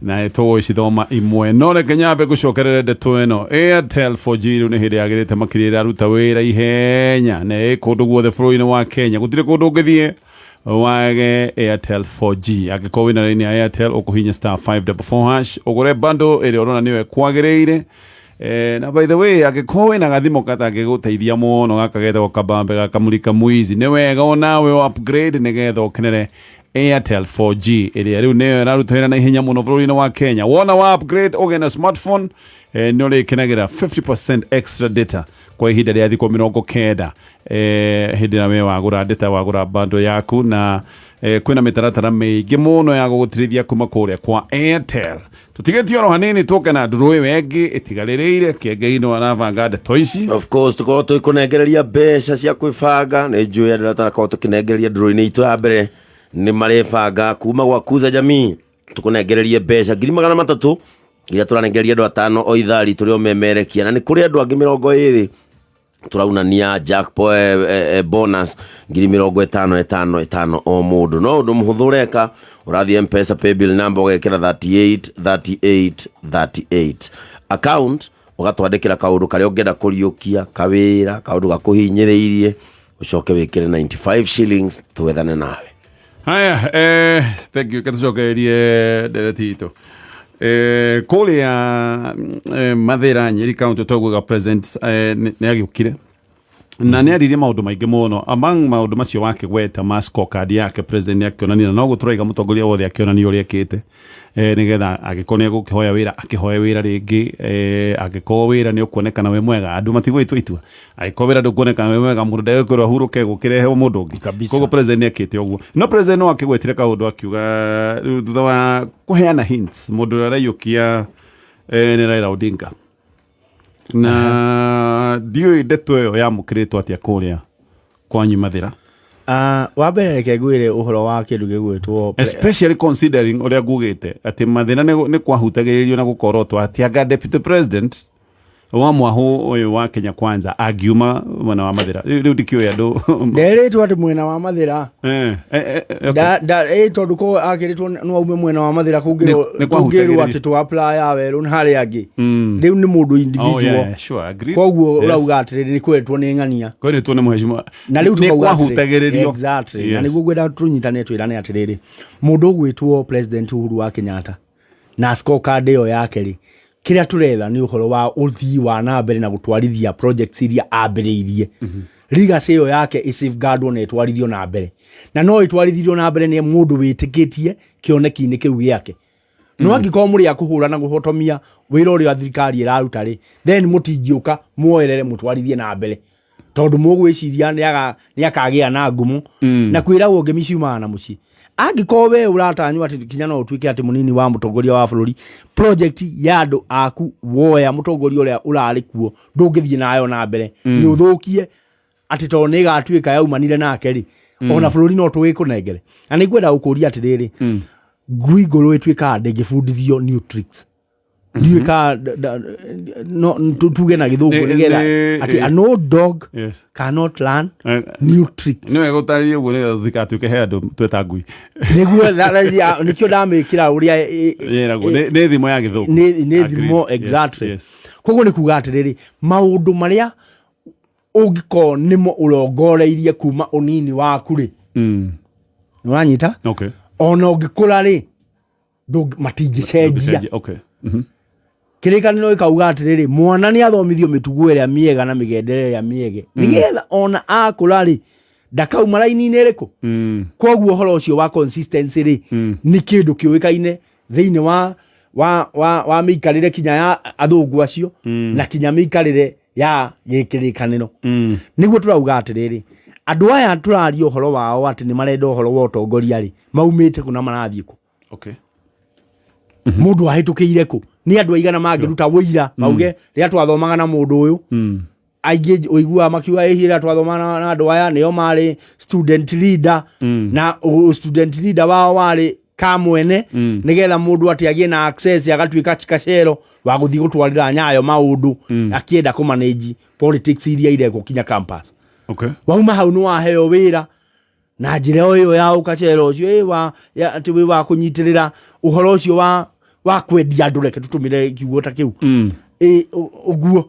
na tũgũcithoma imwe, no reke nyambe ngũcokerere ndeto ĩno. Airtel 4G rĩu nĩ hĩndĩ yagĩrĩte makĩria, ĩraruta wĩra ihenya na ĩ kũndũ guothe bũrũri-inĩ wa Kenya. Gũtirĩ kũndũ ũngĩthiĩ wage Airtel 4G. Angĩkorwo wĩna raini ya Airtel, ũkũhinya *544# ũgũre bundle ĩrĩa ũrona nĩyo ĩkwagĩrĩire. Na by the way, angĩkorwo wĩna gathimũ katangĩgũteithia mũno, gaka getagwo kabambe gakamurika mwizi, nĩ wega onawe ũ upgrade nĩgetha ũkenere Airtel 4G ĩrĩa rĩu nĩyo ĩraruta wĩra na ihenya mũno bũrũri-inĩ wa Kenya. Wona wa upgrade ũgĩe na smartphone, nĩ ũrĩkenagĩra 50% extra data kwa ihinda rĩa thikũ 90, hĩndĩ ĩrĩa we wagũra data, wagũra bundle yaku. Na kwĩna mĩtaratara mĩingĩ mũno ya gũgũtirithia kuma kũrĩa kwa Airtel. Tũtigĩtie oro hanini tũke na ndũrũ ĩyo ĩngĩ ĩtigarĩrĩire. Kĩengei-inĩ arabanga ndeto ici. Of course, tukorwo tũkũnengereria mbeca cia kwĩbanga. Nĩ njũĩ andũ arĩa tũrakorwo tũkĩnengereria ndũrũ-inĩ itũ ya mbere nĩ marebanga. Kuma gwa Kuza Jamii tũkũnengererie mbeca 300,000 iria tũranengereria andũ atano o ithari tũrĩ o memerekia, na nĩ kũrĩ andũ angĩ 20 tũraunania jackpot, bonus 50,000 ĩtano ĩtano o mũndũ. No ũndũ mũhũthũ ũreka, ũrathiĩ Mpesa paybill number, ũgekĩra 38 38 38, account ũgatwandĩkĩra kaũndũ karĩa ũngĩenda kũriũkia, kawĩra, kaũndũ gakũhinyĩrĩirie, ũcoke wĩkĩre 95 shillings twethane nawe. Haya, thank you. Katũcokererie ndereti itũ kũrĩa Mathĩra, Nyeri County. Twaiguaga president nĩ agĩũkire na nĩ aririe maũndũ maingĩ mũno. Among maũndũ macio wakĩgweta ma scorecard yake, president nĩ akĩonania, na no gũtũraiga mũtongoria wothe akĩonania ũrĩa ekĩte, nĩgetha angĩkorwo nĩ egũkĩhoya wĩra, akĩhoe wĩra rĩngĩ. Angĩkorwo wĩra nĩ ũkuonekana wĩ mwega, andũ matigũgĩtua itua. Angĩkorwo wĩra ndũkuonekana wĩ mwega, mũndũ ndegũkwĩrwo ahurũke, gũkĩrehe mũndũ ũngĩ. Kabisa. Koguo president nĩ ekĩte ũguo, no president no akĩgwetire kaũndũ akiuga rĩu thutha wa kũheana hints, mũndũ ũrĩa araiyũkia nĩ Raila Odinga, na ndiũĩ ndeto ĩyo yamũkĩrĩtwo atĩa kũrĩa kwanyu Mathĩra. Wa mbere reke ngwĩre ũhoro wa kĩndũ gĩgwĩtwo Especially considering ũrĩa ngugĩte atĩ Mathĩna nĩ kwahutagĩrĩrio na gũkorotwo atĩ anga deputy president wa mwahũ ũyũ wa Kenya Kwanza angiuma mwena wa Mathĩra. Rĩu ndikĩũĩ andũ. Nderĩtwo atĩ mwena wa Mathĩra. Okay. Tondũ ko akĩrĩtwo no aume mwena wa Mathĩra, kũngĩrwo Nĩ kũngĩrwo kwahutagĩrĩrio. atĩ tũ apply ya werũ na harĩa angĩ rĩu nĩ mũndũ Oh, individual. yeah, sure, agreed. Koguo Yes. ũrauga atĩrĩrĩ, nĩ kwetwo nĩ ng'ania. Kwĩrĩtwo nĩ mũhecimwa. Na rĩu nĩ tũkauga atĩrĩ- kwahutagĩrĩrio. Exactly. Na Yes. nĩguo ngwenda tũnyitane twĩrane atĩrĩrĩ, mũndũ ũgwĩtwo President Uhuru wa Kenyatta na scorecard ĩyo yake rĩ, kĩrĩa tũretha nĩ ũhoro wa ũthii wa na mbere na gũtwarithia projects iria ambĩrĩirie. Legacy ĩyo yake ĩ safeguardwo na ĩtwarithio na mbere, na no ĩtwarithirio na mbere nĩ mũndũ wĩtĩkĩtie kĩoneki-inĩ kĩu gĩake. No angĩkorwo mũrĩ a kũhũra na kũhotomia wĩra ũrĩa thirikari ĩraruta rĩ, then mũtingĩũka muoerere mũtwarithie na mbere, tondũ mũgwĩciria nĩ akagĩa na ngumo. Na kwĩragwo ngemi ciumaga na mũciĩ. Angĩkorwo we ũratanywo atĩ kinya no ũtuĩke atĩ mũnini wa mũtongoria wa bũrũri, project ya andũ aku woya mũtongoria ũrĩa ũrarĩ kuo ndũngĩthiĩ nayo na mbere, nĩ ũthũkie atĩ tondũ nĩ ĩgatuĩka yaumanire nake rĩ, ona bũrũri no tũgĩkũnengere. Na nĩ ngwenda gũkũria atĩrĩrĩ, ngui ngũrũ ĩtuĩkaga ndĩngĩbundithio new tricks. Ndiũĩ ka no tuge na gĩthũngũ nĩgetha atĩ an old dog cannot learn new tricks. Nĩ wega ũtarĩrie ũguo nĩgetha tũtikatuĩke he andũ tweta ngui. Nĩguo nĩkĩo ndamĩkĩra ũrĩa Ĩragwo nĩ thimo ya gĩthũngũ. Nĩ Agreed. thimo. Exactly. Koguo nĩ kuga atĩrĩrĩ, maũndũ marĩa ũngĩkorwo nĩmo ũrongoreirie kuma ũnini waku rĩ, nĩũranyita? Okay. Ona ũngĩkũra rĩ, matingĩcenjia. Ndũngĩcenjia. Okay. Kĩrĩkanĩro gĩkauga atĩrĩrĩ, mwana nĩ athomithio mĩtugo ĩrĩa mĩega na mĩgendere ĩrĩa mĩege, nĩgetha ona akũra rĩ, ndakauma raini-inĩ ĩrĩkũ. Koguo ũhoro ũcio wa consistency rĩ, nĩ kĩndũ kĩũĩkaine thĩinĩ wa mĩikarĩre kinya ya athũngũ acio, na kinya mĩikarĩre ya gĩkĩrĩkanĩro. Nĩguo tũrauga atĩrĩrĩ, andũ aya tũraria ũhoro wao atĩ nĩ marenda ũhoro wa ũtongoria rĩ, maumĩte kũ na marathiĩ kũ? Mũndũ ahĩtũkĩire kũ? Nĩ andũ aigana mangĩruta wũira mauge rĩrĩa twathomaga na mũndũ ũyũ? Aingĩ ũiguaga makiuga ĩhi rĩrĩa twathomaga na andũ aya nĩo marĩ student leader, na student leader wao warĩ kamwene, nĩgetha mũndũ atĩ agĩe na access, agatuĩka kacero wa gũthiĩ gũtwarĩra Nyayo maũndũ akĩenda kũmanage politics iria irekwo kinya campus. Wauma hau nĩ waheo wĩra na njĩra o ĩyo ya ũkacero ũcio ĩ wa atĩ wĩ wa kũnyitĩrĩra ũhoro ũcio wa kwendia andũ, reke tũtũmĩre kiugo ta kĩu. Ĩ, ũguo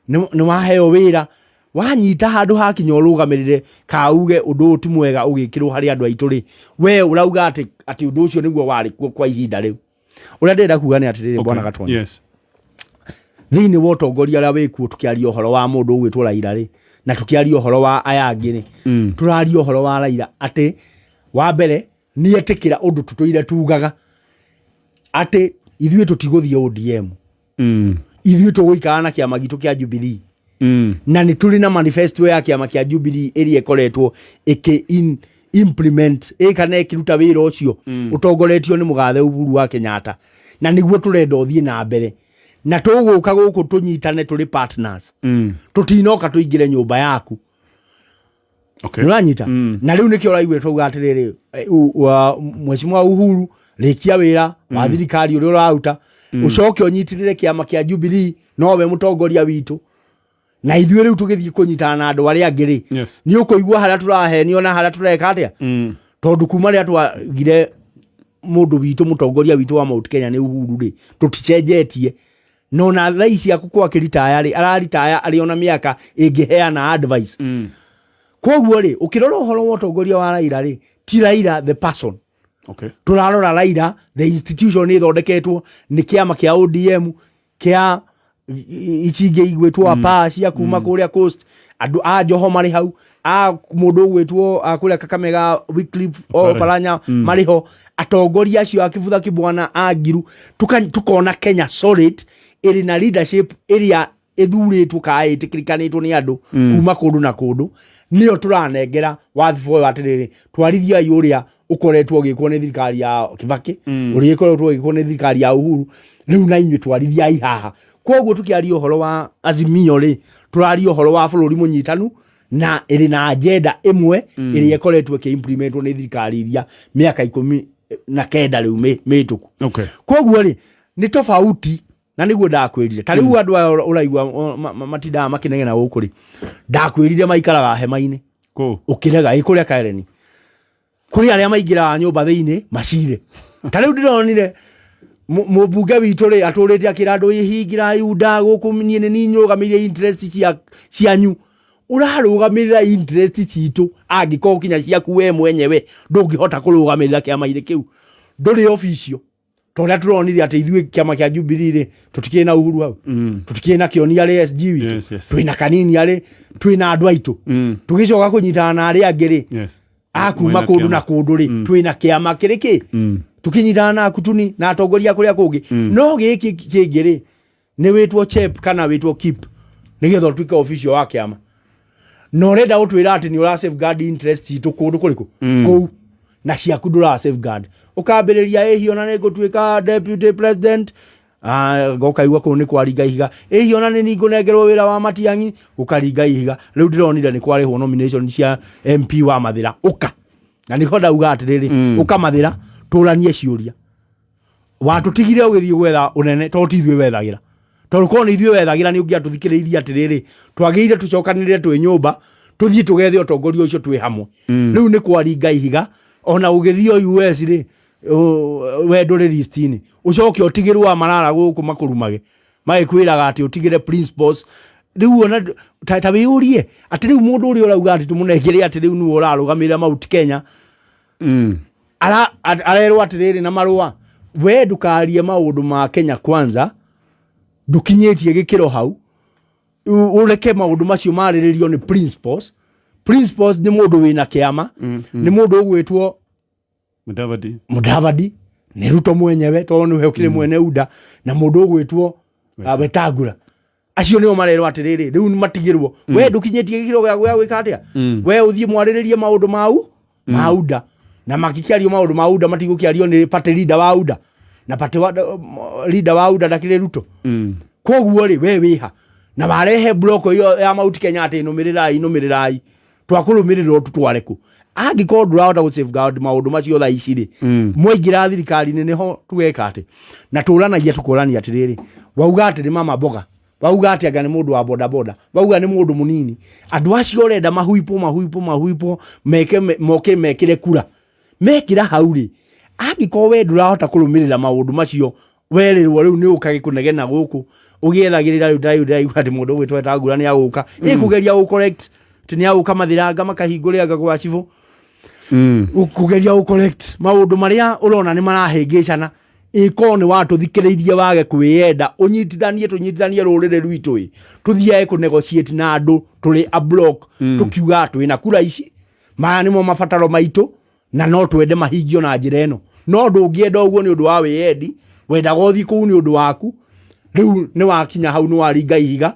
nĩ waheo wĩra, wanyita handũ hakinya ũrũgamĩrĩre kauge ũndũ ũyũ ti mwega ũgĩkĩrwo harĩ andũ aitũ rĩ, we ũrauga atĩ ũndũ ũcio nĩguo warĩ kuo kwa ihinda rĩu. Ũrĩa ndĩrenda kuga nĩ atĩrĩrĩ, bwana Gatwanya, thĩinĩ wa ũtongoria ũrĩa wĩkuo, tũkĩaria ũhoro wa mũndũ ũgwĩtwo Raila rĩ, na tũkĩaria ũhoro wa aya angĩ rĩ, tũraria ũhoro wa Raila atĩ wa mbere nĩ etĩkĩra ũndũ tũtũire tugaga atĩ ithuĩ tũtigũthiĩ ODM, ithuĩ tũgũikara na kĩama gitũ kĩa Jubilee, na nĩ tũrĩ na manifesto ya kĩama kĩa Jubilee ĩrĩa ĩkoretwo ĩkĩ implement ĩ kana ĩkĩruta wĩra ũcio ũtongoretio nĩ mũgathe Uhuru wa Kenyatta, na nĩguo tũrenda ũthiĩ na mbere, na tũgũka gũkũ tũnyitane tũrĩ partners, tũtinoka tũingĩre nyũmba yaku. Nĩũranyita? Na rĩu nĩkĩo ũraiguire twauga atĩrĩrĩ, Mheshimiwa Uhuru, rĩkia wĩra wa thirikari ũrĩa ũraruta, ũcoke ũnyitĩrĩre kĩama kĩa Jubilee, nowe mũtongoria witũ, na ithuĩ rĩu tũgĩthiĩ kũnyitana na andũ arĩa angĩ rĩ, nĩ ũkũigua harĩa tũrahenio na harĩa tũreka atĩa, tondũ kuma rĩrĩa twagire mũndũ witũ, mũtongoria witũ wa Mount Kenya nĩ Uhuru rĩ, tũticenjetie. No na thaa ici akũkũ akĩritaya rĩ, araritaya arĩ ona mĩaka ĩngĩheana advice. Koguo rĩ, ũkĩrora ũhoro wa ũtongoria wa Raila rĩ, ti Raila the person, tũrarora Raila the institution ĩthondeketwo nĩ kĩama kĩa ODM, kĩa ici ingĩ igwĩtwo apa cia kuma kũrĩa coast, andũ a Joho marĩ hau, a mũndũ ũgwĩtwo a kũrĩa Kakamega Wycliffe Oparanya marĩ ho, atongoria acio a Kibutha Kibwana, a Ngiru, tukona Kenya solid ĩrĩ na leadership ĩrĩa ĩthurĩtwo kana ĩtĩkĩrĩkanĩtwo nĩ andũ kuma kũndũ na kũndũ, nĩyo tũranengera wathiba ũyũ atĩrĩrĩ, twarithiai ũrĩa ũkoretwo ũgĩkwo nĩ thirikari ya Kibaki, ũrĩa ĩkoretwo ũgĩkwo nĩ thirikari ya Uhuru rĩu, na inyuĩ twarithiai haha. Koguo tũkĩaria ũhoro wa Azimio rĩ, tũraria ũhoro wa bũrũri mũnyitanu na ĩrĩ na agenda ĩmwe ĩrĩa ĩkoretwo ĩkĩ-implementwo nĩ thirikari iria mĩaka 19 rĩu mĩhĩtũku. Koguo rĩ, nĩ tofauti, na nĩguo ndakwĩrire ta rĩu andũ aya ũraigua matindaga makĩnegena gũkũ rĩ, ndakwĩrire maikaraga hema-inĩ. Kũ? Ũkĩrega ĩ kũrĩa Karen, kũrĩ arĩa maingĩraga nyũmba thĩinĩ macire. Ta rĩu ndĩronire mũmbunge witũ rĩ, atũrĩte akĩra andũ ihingira yunda gũkũ, niĩ nĩ niĩ nyũgamĩrĩire interest cianyu. Ũrarũgamĩrĩra interest citũ angĩkorwo kinya ciaku we mwenyewe ndũngĩhota kũrũgamĩrĩra kĩama-inĩ kĩu, ndũrĩ official. Ta ũrĩa tũronire atĩ ithuĩ kĩama kĩa Jubilee rĩ, tũtikĩrĩ na Uhuru hau, tũtikĩrĩ na Kĩoni arĩ SG witũ, twĩna Kanini arĩ, twĩna andũ aitũ, tũgĩcoka kũnyitana na arĩa angĩ rĩ, akuma Mwĩna kũndũ na kĩama. kũndũ rĩ, twĩna kĩama kĩrĩ kĩ tũkĩnyitana na Kutuni na atongoria kũrĩa kũngĩ. No gĩkĩ kĩngĩ rĩ, nĩ wĩtwo chep kana wĩtwo keep nĩgetha ũtuĩke official wa kĩama, na ũrenda gũtwĩra atĩ nĩ ũra safeguard interest citũ kũndũ kũrĩkũ kũu, na ciaku ndũra safeguard. Ũkambĩrĩria ĩhi ona nĩ ngũtuĩka deputy president. Ah, ngokaigua kũu nĩ kwaringa ihiga, ĩhi ona nĩ ningũnengerwo wĩra wa Matiang'i, gũkaringa ihiga. Rĩu ndĩronire nĩ kwarĩhwo nomination cia MP wa Mathĩra, ũka na nĩho ndauga atĩrĩrĩ, ũka Mathĩra tũranie ciũria. Watũtigire ũgĩthiĩ gwetha ũnene, tondũ ti ithuĩ wethagĩra, tondũ korwo nĩ ithuĩ wethagĩra nĩ ũngĩatũthikĩrĩirie atĩrĩrĩ, twagĩrĩire tũcokanĩrĩre twĩ nyũmba, tũthiĩ tũgethe ũtongoria ũcio twĩ hamwe. Rĩu nĩ kwaringa ihiga, ona ũgĩthiĩ o US rĩ, we ndũrĩ list-inĩ, ũcoke ũtigĩrwo a marara gũkũ makũrumage magĩkwĩraga atĩ ũtigĩre principles. Rĩu ona ta wĩyũrie atĩ rĩu mũndũ ũrĩa ũrauga atĩ tũmũnengere atĩ rĩu nĩwe ũrarũgamĩrĩra Mount Kenya, arerwo atĩrĩrĩ na marũa, we ndũkarie maũndũ ma Kenya Kwanza. Ndũkinyĩtie gĩkĩro hau ũreke maũndũ macio marĩrĩrio nĩ principals. Principals nĩ mũndũ wĩna kĩama, nĩ mũndũ ũgwĩtwo Mudavadi. Mudavadi, nĩ Ruto mwenyewe tondũ nĩwe ũkĩrĩ mwene UDA, na mũndũ ũgwĩtwo Wetangula. Acio nĩo marerwo atĩrĩrĩ, rĩu matigĩrwo we ndũkinyĩtie gĩkĩro gĩa gĩa gwĩka atĩa, we ũthiĩ mwarĩrĩrie maũndũ mau ma UDA. Na makĩkĩario maũndũ ma UDA, matigũkĩario nĩ party leader wa UDA, na party leader wa UDA ndakĩrĩ Ruto. Koguo rĩ, we wĩha na warehe block ĩyo ya Mount Kenya atĩ nũmĩrĩrai, nũmĩrĩrai, twakũrũmĩrĩra ũtũtware kũ angĩkorwo ndũrahota gũ safeguard maũndũ macio thaa ici rĩ? Mwaingĩra thirikari-inĩ nĩho tũgeka atĩ na tũranagia tũkorania atĩrĩrĩ, wauga atĩ nĩ mama mboga, wauga atĩ anga nĩ mũndũ wa bodaboda, wauga nĩ mũndũ mũnini. Andũ acio ũrenda mahuipwo, mahuipwo, mahuipwo, meke moke mekĩre kura, mekĩra hau rĩ, angĩkorwo we ndũrahota kũrũmĩrĩra maũndũ macio werĩrwo, rĩu nĩ ũkage kũnegena gũkũ ũgĩethagĩrĩra. Rĩu ndĩraigua atĩ mũndũ ũgwĩtwo Wetangula nĩ agũka ĩ kũgeria gũ correct, atĩ nĩ agũka mathiranga makahingũre anga gwa cibũ, kũgeria gũ correct maũndũ marĩa ũrona nĩ marahĩngĩcana. Ĩkorwo nĩ watũthikĩrĩirie wage kwĩyenda, ũnyitithanie, tũnyitithanie rũrĩrĩ rwitũ ĩ, tũthiage kũ negotiate na andũ tũrĩ a block, tũkiuga twĩna kura ici, maya nĩmo mabataro maitũ na no twende mahingio na njĩra ĩno. No ndũngĩenda ũguo nĩ ũndũ wa wĩyendi, wendaga ũthiĩ kũu nĩ ũndũ waku. Rĩu nĩ wakinya hau, nĩ waringa ihiga,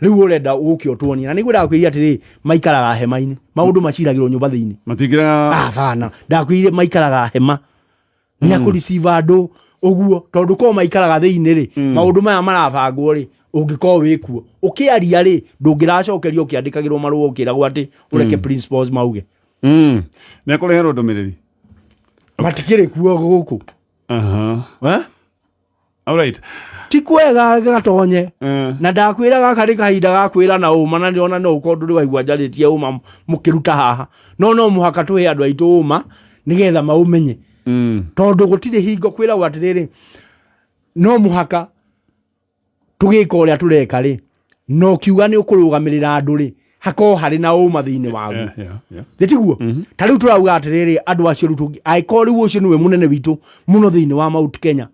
rĩu ũrenda ũke ũtuonie. Na nĩngwendaga kwĩria atĩrĩ, maikaraga hema-inĩ, maũndũ maciragĩrwo nyũmba thĩinĩ. Matingĩra. Abana, ndakwĩrire maikaraga hema, nĩ akũreceive andũ ũguo, tondũ korwo maikaraga thĩinĩ rĩ, maũndũ maya marabangwo rĩ, ũngĩkorwo wĩ kuo ũkĩaria rĩ, ndũngĩracokerio ũkĩandĩkagĩrwo marũa ũkĩragwo atĩ ũreke principals mauge. Nĩ akũreherwo ndũmĩrĩri. Matikĩrĩ kuo gũkũ. Eh? Alright. Ti kwega gatonye. Na ndakwĩra gaka nĩ kahinda ga kwĩra na ũma, na ndĩrona no ũkorwo ndũrĩ waigua njarĩtie ũma mũkĩruta haha, no mũhaka tũhe andũ aitũ ũma nĩgetha maũmenye, tondũ gũtirĩ hingo kwĩragwo atĩrĩrĩ, no mũhaka tũgĩka ũrĩa tũreka rĩ, na ũkiuga nĩ ũkũrũgamĩrĩra andũ rĩ, hakorwo harĩ na ũma thĩinĩ waguo. Tiguo ta rĩu tũrauga atĩrĩrĩ, andũ acio rĩu angĩkorwo rĩu ũcio nĩwe mũnene witũ mũno thĩinĩ wa Mount Kenya,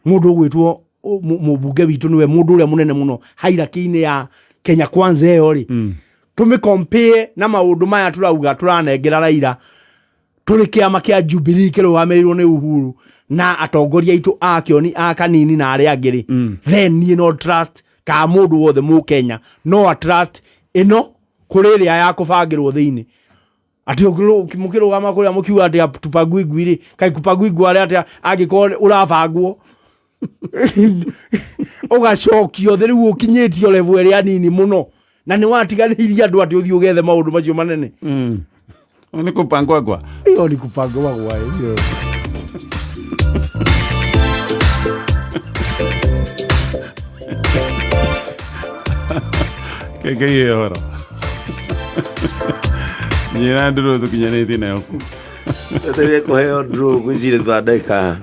mũndũ ũgwĩtwo mũmbunge witũ nĩwe mũndũ ũrĩa mũnene mũno hierarchy-inĩ ya Kenya Kwanza ĩyo rĩ, tũmĩcompare na maũndũ maya tũrauga tũranengera Raila tũrĩ kĩama kĩa Jubilee kĩrũgamĩrĩirwo nĩ Uhuru na atongoria aitũ a kĩoni a kanini na arĩa angĩ rĩ, then niĩ no trust ka mũndũ wothe mũkenya no a trust ĩno kũrĩ ĩrĩa ya kũbangĩrwo thĩinĩ, atĩ mũkĩrũgama kũrĩa mũkiuga atĩ tupangwingwi rĩ, kaĩ kupangwingwi arĩa atĩa angĩkorwo ũrabangwo ũgacokio thĩ, rĩu ũkinyĩtio level ĩrĩa nini mũno na nĩ watiganĩirie andũ atĩ ũthiĩ ũgethe maũndũ macio manene. Nĩ kũpangwagwa. Hiyo ni kupangwa gwa hiyo. Keke ĩyo horo njĩra ndũrũ tũkinyanĩtie nayo ku. Twetereire kũheo draw, ngwĩciria thutha wa ndagĩka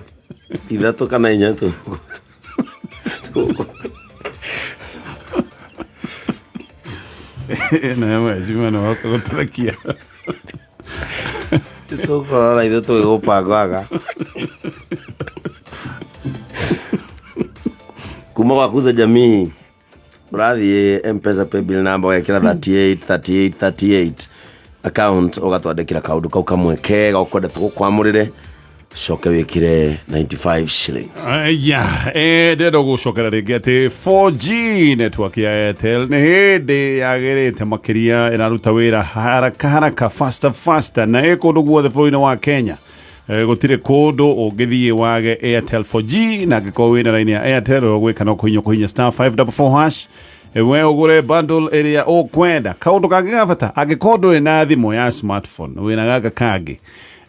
3 kana 4 nayo mheshimiwa nĩ woka gũtũrekia. Tũkorora ithuĩ tũgĩgũpangwaga kuma gwa Kuza Jamii. Ũrathiĩ Mpesa paybill number, ũgekĩra 38 38 38, account ũgatwandĩkĩra kaũndũ kau kamwe kega ũkwenda tũgũkwamũrĩre, coke wĩkĩre 95 shillings. Aya, ndĩrenda gũcokera rĩngĩ atĩ 4G network ya Airtel nĩ hĩndĩ yagĩrĩte makĩria, ĩraruta wĩra haraka haraka, faster faster, na ĩ kũndũ guothe bũrũri-inĩ wa Kenya. Gũtirĩ kũndũ ũngĩthiĩ wage Airtel 4G, na angĩkorwo wĩna raini ya Airtel, ũrĩa ũgwĩka no kũhinya *544#, we ũgũre bundle ĩrĩa ũkwenda. Kaũndũ kangĩ ga bata, angĩkorwo ndũrĩ na thimũ ya smartphone, wĩna gaka kangĩ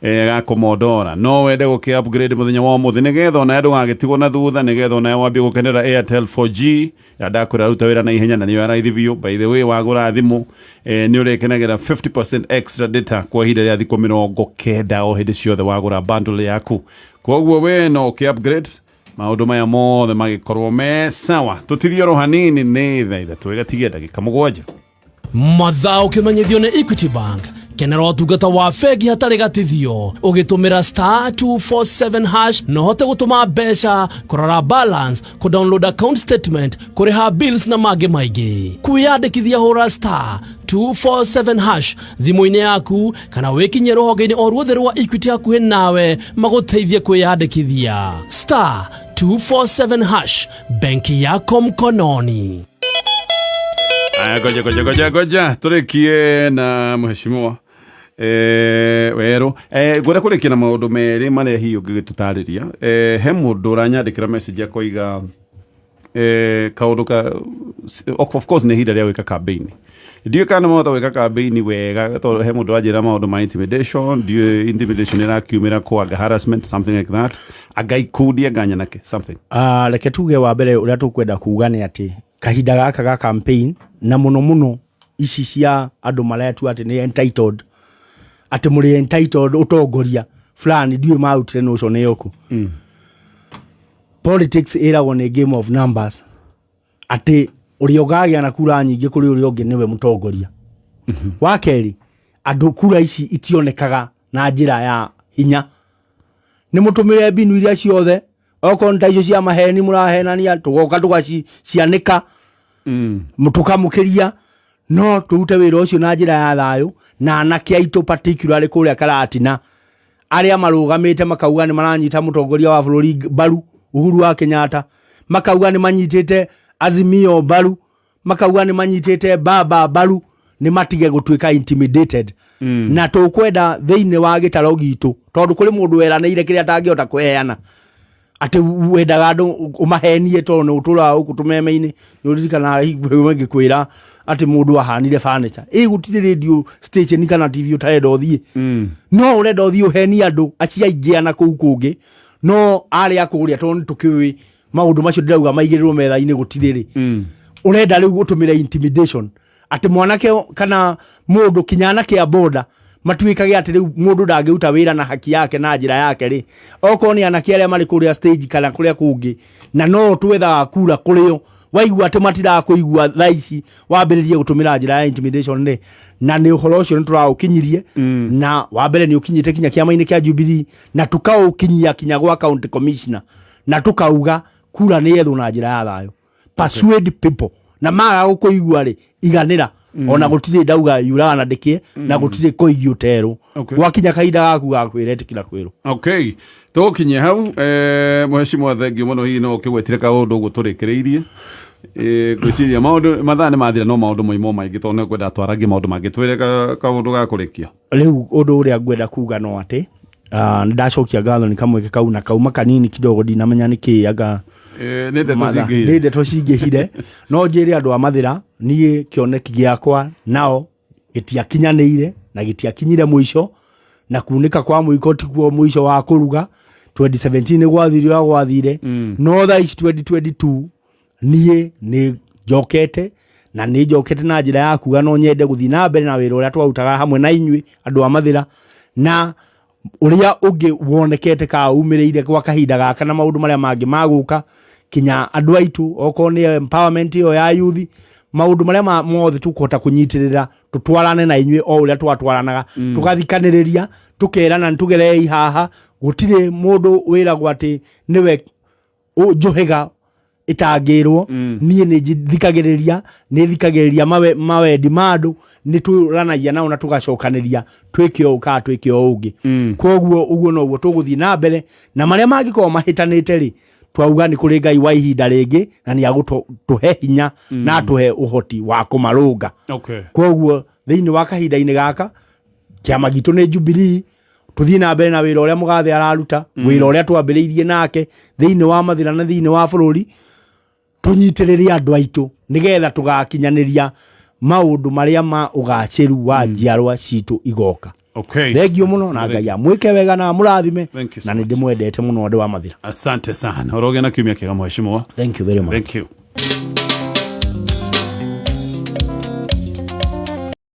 gakomodora, no wende gũkĩ upgrade mũthenya wa ũmũthĩ nĩgetha onawe ndũgagĩtigwo na thutha, nĩgetha onawe wambie gũkenera Airtel 4G ya ndakwĩra ruta wĩra na ihenya na nĩyo ya raithi biũ. By the way, wagũra thimũ nĩ ũrĩkenagĩra 50% extra data kwa ihinda rĩa thikũ 90 o hĩndĩ ciothe wagũra bundle yaku. Koguo we no ũkĩ upgrade, maũndũ maya mothe magĩkorwo me sawa. Tũtithie oro hanini, nĩ thaa 3 ĩgatigia ndagĩka 7. Mathaa ũkĩmenyithio nĩ Equity Bank. Kenera ũtungata wa bengi hatarĩ gatithio ũgĩtũmĩra star 247 hash na ũhote gũtũma mbeca, kũrora balance, kũdownload account statement, kũrĩha bills na mangĩ maingĩ. Kwĩyandĩkithia hũra star 247 hash thimũ-inĩ yaku kana wĩkinyie rũhonge-inĩ o ruothe rwa Equity hakuhĩ nawe magũteithie kwĩyandĩkithia. Star 247 hash, benki yako mkononi. Aya, ngoja ngoja ngoja ngoja tũrĩkie na mheshimiwa werũ. Ngwenda kũrĩkia na maũndũ merĩ marĩa hihi ũngĩgĩtũtarĩria. He mũndũ ũranyandĩkĩra message akoiga kaũndũ ka, of course nĩ ihinda rĩa gwĩka campaign, ndiũĩ kana nĩ mahota gwĩka campaign wega, tondũ he mũndũ wanjĩra maũndũ ma intimidation. Ndiũĩ intimidation ĩrakiumĩra kũ, anga harassment, something like that, anga ikundi, anga nyanake, something. Reke tuge wa mbere ũrĩa tũkwenda kuga nĩ atĩ kahinda gaka ga campaign, na mũno mũno ici cia andũ maretua atĩ nĩ entitled, atĩ mũrĩ entitled ũtongoria fulani, ndiũĩ marutire notion ĩyo kũ. Politics ĩragwo nĩ game of numbers, atĩ ũrĩa ũkagĩa na kura nyingĩ kũrĩ ũrĩa ũngĩ nĩwe mũtongoria. Wa kerĩ, andũ kura ici itionekaga na njĩra ya hinya. Nĩ mũtũmĩre mbinu iria ciothe, okorwo nĩ ta icio cia maheni mũrahenania, tũgoka tũgacianĩka, tũkamũkĩria, no tũrute wĩra ũcio na njĩra ya thayũ. Na anake aitũ, particularly kũrĩa Karatina, arĩa marũgamĩte makauga nĩ maranyita mũtongoria wa bũrũri mbaru Uhuru wa Kenyatta, makauga nĩ manyitĩte Azimio mbaru, makauga nĩ manyitĩte baba mbaru, nĩ matige gũtuĩka intimidated. Na tũkwenda thĩinĩ wa gĩtaro gitũ, tondũ kũrĩ mũndũ weranĩire kĩrĩa atangĩhota kũheana, atĩ wendaga andũ ũmahenie, tondũ nĩ ũtũraga gũkũ tũmeme-inĩ. Nĩ ũririkanaga ngĩkwĩra atĩ mũndũ ahanire furniture ĩ gũtirĩ radio station kana TV ũtarenda ũthiĩ, no ũrenda ũthiĩ ũhenie andũ acio aingĩ ana kũu kũngĩ, no arĩa kũrĩa, tondũ nĩ tũkĩũĩ maũndũ macio ndĩrauga maigĩrĩrwo metha-inĩ gũtirĩ rĩ. Ũrenda rĩu ũtũmĩre intimidation atĩ mwanake kana mũndũ kinya anake a boda matuĩkage atĩ rĩu mũndũ ndangĩruta wĩra na haki yake na njĩra yake rĩ. Okorwo nĩ anake arĩa marĩ kũrĩa stage kana kũrĩa kũngĩ, na no twethaga kura kũrĩo, waigua atĩ matirakũigua thaa ici, wambĩrĩrie gũtũmĩra njĩra ya intimidation rĩ. Na nĩ ũhoro ũcio nĩ tũraũkinyirie, na wa mbere nĩ ũkinyĩte kinya kĩama-inĩ kĩa Jubilee, na tũkaũkinyia kinya gwa county commissioner, na tũkauga kura nĩ yethwo na njĩra ya thayũ. Persuade people, na maga gũkũigua rĩ, iganĩra. Ona gũtirĩ ndauga yuraga na ndĩkĩe, na gũtirĩ koigi ũterwo. Gwakinya kahinda gaku ga kwĩra, ĩtĩkĩra kwĩrwo. Okay, tũgũkinyia hau. Mheshimiwa, thengiũ mũno. Hihi no ũkĩgwetire kaũndũ ũguo tũrĩkĩrĩirie? Ngwĩciria maũndũ mathaa nĩ mathira, no maũndũ moimo maingĩ, tondũ nĩ ngwenda twarangie maũndũ mangĩ. Twĩre kaũndũ ga kũrĩkia. Rĩu ũndũ ũrĩa ngwenda kuga no atĩ nĩ ndacokia ngatho nĩ kamweke kau, na kauma kanini kidogo, ndinamenya nĩ kĩ anga. Nĩ ndeto cingĩhire. Nĩ ndeto cingĩhire. No njĩre andũ a Mathĩra, niĩ kĩoneki gĩakwa nao gĩtiakinyanĩire na gĩtiakinyire mũico, na kunĩka kwa mũiko tikuo mũico wa kũruga. 2017 nĩ gwathire ũrĩa gwathire, no thaa ici 2022 niĩ nĩ njokete, na nĩ njokete na njĩra ya kuga no nyende gũthiĩ na mbere na wĩra ũrĩa twarutaga hamwe na inyuĩ andũ a Mathĩra, na ũrĩa ũngĩ wonekete ka umĩrĩire gwa kahinda gaka, na maũndũ marĩa mangĩ magũka kinya andũ aitũ, okorwo nĩ empowerment ĩyo ya youth, maũndũ marĩa mothe tũkũhota kũnyitĩrĩra, tũtwarane na inyuĩ o ũrĩa twatwaranaga, tũgathikanĩrĩria, tũkerana nĩ tũgerei haha. Gũtirĩ mũndũ wĩragwo atĩ nĩwe njũhĩga ĩtangĩrwo. Niĩ nĩ thikagĩrĩria, nĩ thikagĩrĩria mawendi ma andũ, nĩ tũranagia nao na tũgacokanĩria, twĩke ũũ kana twĩke ũũ ũngĩ. Koguo ũguo noguo tũgũthiĩ na mbere, na marĩa mangĩkorwo mahĩtanĩte rĩ, twauga nĩ kũrĩ Ngai wa ihinda rĩngĩ, na nĩ agũtũhe hinya na atũhe ũhoti wa kũmarũnga. Koguo thĩinĩ wa kahinda-inĩ gaka, kĩama gitũ nĩ Jubilee, tũthiĩ na mbere na wĩra ũrĩa mũgathe araruta, wĩra ũrĩa twambĩrĩirie nake thĩinĩ wa Mathĩra na thĩinĩ wa bũrũri. Tũnyitĩrĩre andũ aitũ nĩgetha tũgakinyanĩria maũndũ marĩa ma ũgacĩru wa njiarwa citũ igoka. Thengiũ mũno, na Ngai amwĩke wega na amũrathime. Thank you so Na nĩ much. ndĩmwendete mũno, andũ a Mathĩra. Asante sana, ũrogĩa na kiumia kĩega, mheshimiwa. Thank you very much. Thank you.